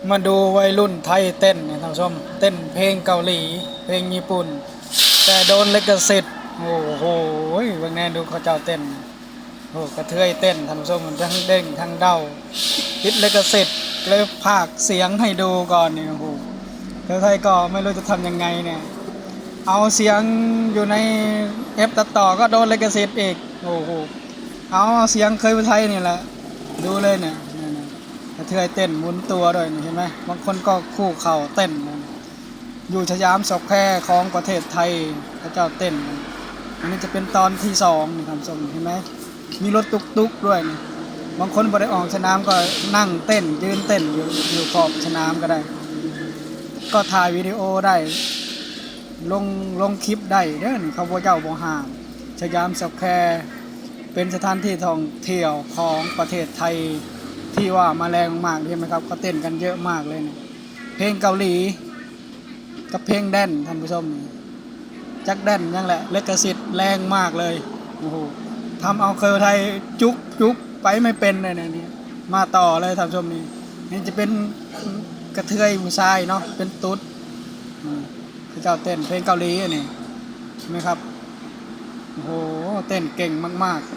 ມາດູໄວລຸ້ນໄທເຕັ້ນນີ້ທ່ານຜູ້ຊົມ ເຕັ້ນເພງເກົາຫຼີ ເພງຍີ່ປຸ່ນ ແຕ່ໂດນລິຂະສິດ. ໂອ້ໂຫ ເບິ່ງແນ່ດູເຂົາເຈົ້າເຕັ້ນ ໂອ້ ກະເທືອຍເຕັ້ນທ່ານຜູ້ຊົມ ທັງເດ້ງທັງເດົາ ຕິດລິຂະສິດ ເລີຍພາກສຽງໃຫ້ດູກ່ອນນີ້. ໂອ້ໂຫ ແຕ່ໄທກໍໄມ່ຮູ້ຈະທຳຍັງໄງນີ້ ເອົາສຽງຢູ່ໃນແອັບຕັດຕໍ່ກໍໂດນລິຂະສິດອີກ. ໂອ້ໂຫ ເອົາ ເອົາສຽງເຄີຍໄທນີ້ແຫຼະ ດູເລີຍນີ້ ກະເທືອຍເຕັ້ນໝູນຕົວດ້ວຍນີ້ ເຫັນໄໝ? ບາງຄົນກໍຄູ່ເຂົ້າເຕັ້ນ ຢູ່ສະຫຍາມສະແຄວຂອງປະເທດໄທ ເຂົາເຈົ້າເຕັ້ນ. ອັນນີ້ຈະເປັນຕອນທີສອງນີ້ທ່ານຜູ້ຊົມ ເຫັນໄໝ? ມີລົດຕຸກໆດ້ວຍນີ້ ບາງຄົນບໍ່ໄດ້ອອກສະໜາມກໍນັ່ງເຕັ້ນ ຢືນເຕັ້ນຢູ່ ຢູ່ຂອບສະໜາມກໍໄດ້ ກໍຖ່າຍວິດີໂອໄດ້ ລົງ ລົງຄລິບໄດ້ເດີນີ້ ເຂົາບໍ່ ເຈົ້າບໍ່ຫ້າມ. ສະຫຍາມສະແຄວເປັນສະຖານທີ່ທ່ອງທ່ຽວຂອງປະເທດໄທ ທີ່ວ່າມາແລງມາກໆ ເຫັນໄໝຄັບ? ເຂົາເຕັ້ນກັນເຍອະມາກເລີຍນີ້ ເພງເກົາຫຼີ ກັບເພງແດນທ່ານຜູ້ຊົມ ຈັກແດນຫຍັງແຫຼະ ລິຂະສິດແລງມາກເລີຍ. ໂອ້ໂຫ ທຳເອົາເຄີຍໄທຈຸກ ຈຸກໄປໄມ່ເປັນເລີຍນີ້. ມາຕໍ່ເລີຍທ່ານຜູ້ຊົມນີ້ ນີ້ຈະເປັນກະເທືອຍຜູ້ຊາຍເນາະ ເປັນຕຸດ ເຂົາເຈົ້າເຕັ້ນເພງເກົາຫຼີອັນນີ້ ເຫັນໄໝຄັບ? ໂອ້ໂຫ ເຕັ້ນເກັ່ງມາກໆ.